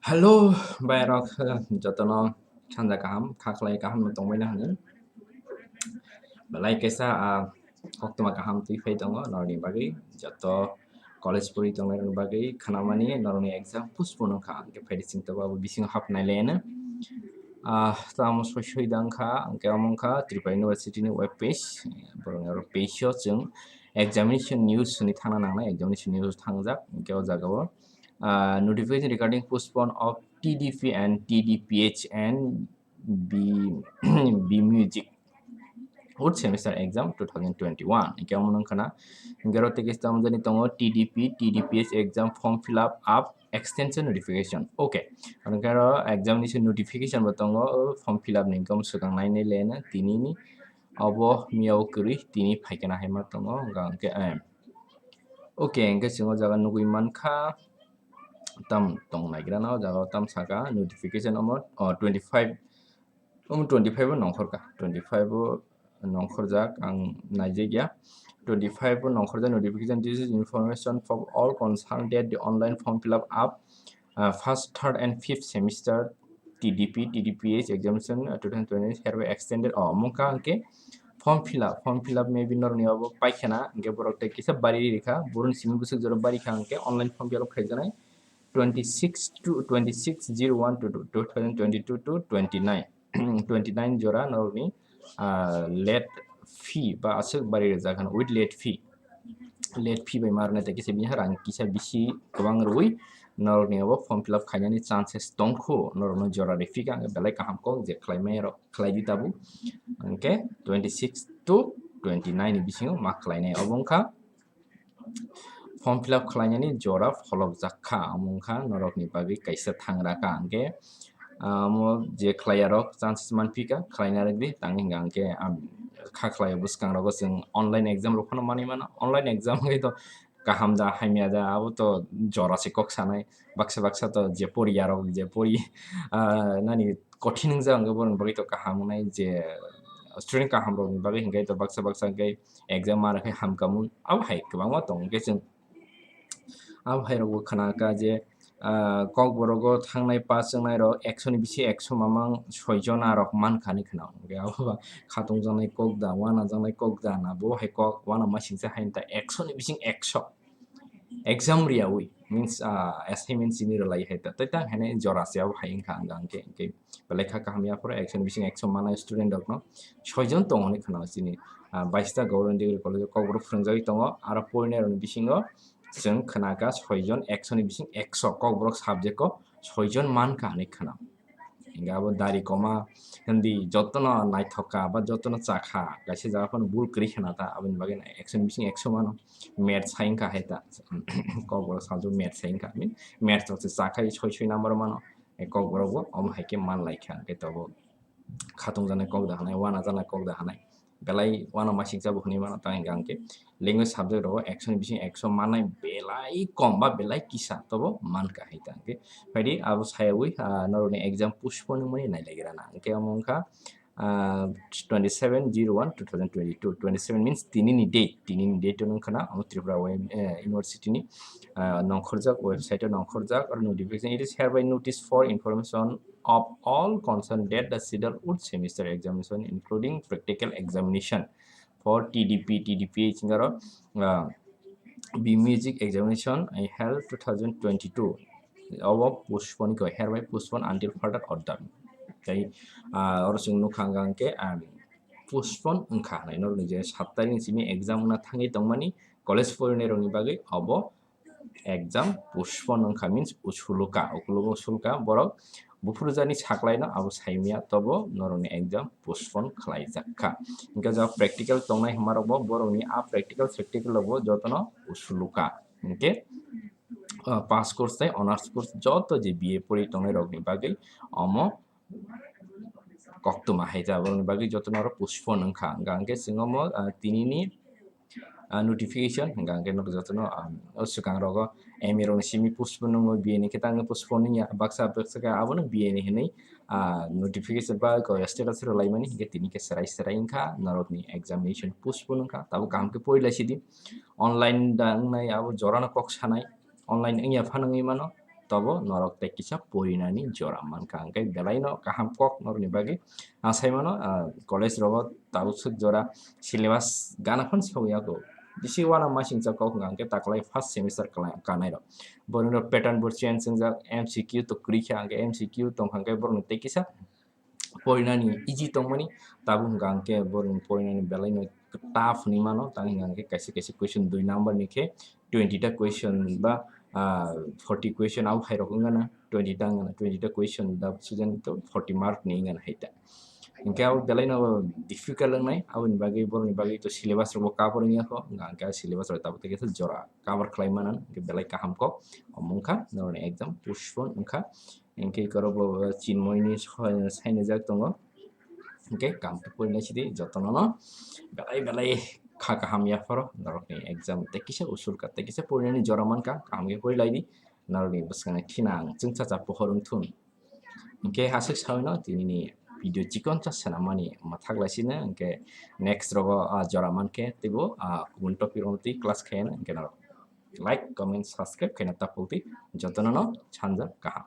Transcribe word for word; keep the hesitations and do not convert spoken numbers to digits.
Hello, bairok, jotono sanja kaham, kha khlai kaham no tongbaina hwnwi. Belai kaisa, ah, koktwma kaham twi phai tongo, norokni bagwi, joto college pori tongnai rokni bagwi, khnamani norokni exam postpone wngkha, hwnkhe phaidi chwng tabuk abo bisingo hapnai leno. Ah, tamo soi soi da wngkha, hwnkhe omo wngkha Tripura University ni web page, borokni oro page o chwng examination news hwnwi thangna nangnai, examination news thangjak, hwnkhe o jaga o, ah, notification regarding postpone of T D P and T D P H and B, B music fourth semester exam two thousand twenty-one. Hwnkhe omo wngkha na, hwnkhe oro tei kaisa tamjani tongo T D P, T D P H exam form fill up, up extension notification. Okay. Hwnkhe oro examination notification bo tongo, form fill up ni hwnkhe omo swkang nainai leno tinini obo miyao kwrwi tini phaikhe na hai ma tongo, hwnkha hwnkhe, eh, okay, hwnkhe chwng o jaga nugwi mankha, tam tong naigra na o jaga o tam saka notification omo, oh, twenty five, omo twenty five o nongkhor ka, twenty five o nongkhorjak ang naijak ya, twenty five o nongkhorjak notification, this is information for all concerned that the online form fill up up, uh, first, third and fifth semester T D P, T D P H examination, uh, two thousand twenty hereby extended. Oh, mungkha hwnkhe form fill up, form fill up maybe norokni obo paikha na, hwnkhe borok tei kisa bari rikha, boroni simi bwswk jora bari kha hwnkhe online form fill up khaijaknai twenty six to twenty six zero one to two thousand twenty two to twenty nine, twenty nine jora norokni, ah, late fee ba aswk bari rijak hwno with late fee. Late fee bai ma rwnai tei kisa bini rang kisa bisi kwbang rwui norokni obo form fill up khainani chances tongkhu, norokno jora rifika hwnkhe belai kaham kok je khlaimai rok khlai di tabuk, hwnkhe twenty six to twenty nine ni bisingo ma khlainai. Obo wngkha form fill up khlainani jora pholokjak kha, omo wngkha norokni bagwi kaisa thangra ka hwnkhe, ah, omo je khlaiya rok chances manphi ka khlaina rwgwi tangwi hwnkha hwnkhe, ah, kha khlai bwskangrogo chwng online exam rok phano manwi mano, online exam wngkhe to kaham da hamya da abo to jora se kok sanai, baksa baksa to je poriya rok je pori, ah, nani kothin wngjak hwnkhe borokni bagwi to kaham wngnai je student kaham rokni bagwi hwnkhe to baksa baksa hwnkhe exam ma rwkhe hamkha mun, abo hai kwbangma tongo. Hwnkhe chwng abo hai rokbo khna kha je, ah, Kokborok o thangnai pass wngnai rok ekso ni bisi ekso mamang soi jona rok mankha hinwi khna. Hwnkhe abo ba khatungjaknai kok da, uanajaknai kok da hwnna, bo hai kok uanamasingcha hai ta ekso ni bising ekso exam riyaui means, ah, assignment simi rwlai hai ta, tei tang hai jora se abo hai wngkha hwnkhe, hwnkhe belai kha kaham ya phoro ekso ni bising ekso manai student rokno soi jon tongo hinwi khna chini, ah, baista government degree college o Kokborok phwrwngjagwi tongo, aro porinai rokni bisingo chwng khna kha soi jon ekso ni bising ekso Kokborok subject o soi jon mankha hinwi khna. Hingke abo dari koma hindi jotono naithok kha ba jotono cha kha, kaisa jaga phano bul kwrwi khna ta, aboni bagwi ekso ni bising ekso mano. Maths hai wngkha hai ta, Kokborok salju maths hai wngkha, maths rok se cha kha soi soi number mano, Kokborok bo omo hai khe man lai kha, hingke tabuk khatungjaknai kok da hanai, uanajaknai kok da hanai, belai uanamasingcha bo hinwi mano, tang hingka hingke language subject rogo ekso ni bising ekso mannai belai kom ba belai kisa tobo mankha hai ta hingke. Phaidi abo sayawi, ah, norokni exam postpone wngmani nailaigwrana, hingke omo wngkha, ah, twenty seven zero one two thousand twenty two, twenty seven means tinini date, tinini date wngkha na omo Tripura web, eh, University ni, ah, nongkhorjak website o nongkhorjak aro notification, it is hereby notice for information of all concerned that the schedule would semester examination including practical examination for T D P, T D P H wngkha aro, ah, B music examination I held two thousand twenty two obo postpone kho, hereby postpone until further order. Tei, ah, oro chwng nukha hwnkha hwnkhe, ah, postpone wngkha hinwi norokni je sat tarikni simi exam wngna thangwi tongmani college porinairokni bagwi obo exam postpone wngkha means usuluka, ukulugo usuluka borok buphurjani saklaino abo saimya tobo norokni exam postpone khlaijak kha. Hingke jabo practical tongnai hwnmarokbo borokni a practical, practical rokbo jotono usuluka. Hingke, ah, pass course tei honors course joto je B A pori tongnai rokni bagwi omo koktwma hai ta, borokni bagwi jotono oro postpone wngkha. Hingka hingke chwng omo, ah, tinini, ah, notification, hingka hingke norok jotono, ah, o swkang rogo M A rokni simi postpone wngo, B A ni khe tangwi postpone wngya, baksa baksa khe abono B A ni hinwi, ah, notification ba status rwlaimani, hingke tini khe serai serai wngkha, norokni examination postpone wngkha, tabuk kaham khe pori lai sidi, online da wngnai abo jorano kok sanai, online wngya phano wngwi mano, tobo norok tei kisa porinani jora mankha. Hwnkhe belaino kaham kok norokni bagwi. Ang sai mano, ah, college rogo tabuk swk jora syllabus gana phano sokya kho. Bisi uanamasingcha kok hwnkha hwnkhe taklai first semester kalai-, kanairok. Borokno pattern bo change wngjak, M C Q to kwrwi kha, hwnkhe M C Q tongkha hwnkhe borokno tei kisa porinani easy tongmani, tabuk hwnkha hwnkhe borokni porinani belaino tough hinwi mano, tamo hwnkha hwnkhe kaisa kaisa question dui number ni khe twenty ta question ba, ah, forty question abo hai rok wngana, twenty ta wngana, twenty ta question da student to forty mark ni wngana hai ta. Hwnkhe abo belaino difficult wngnai, aboni bagwi borokni bagwi to syllabus rokbo cover wngya kho, hwnkha hwnkhe syllabus rok tabuk tei kisa jora cover khlai mano, hwnkhe belai kaham kok omo wngkha norokni exam postpone wngkha. Hwnkhe ikorokbo Chinmoyni so-, sainijak tongo. Hwnkhe kaham khe porinai sidi jotono no belai belai kha kaham yapharo norokni exam tei kisa usul kha tei kisa porinani jora mankha, kaham khe porilaidi, norokni bwskangni thinang chwngsacha pohor wngthun. Hwnkhe hasik sawino tinini video chikonsa swnamani mwthak laisino, hwnkhe next rogo, ah, jora mankhe teibo, ah, kubun topic rokno twi class khaina, hwnkhe norok like, comment, subscribe khaina tapukdi, jotono no sanja kaham.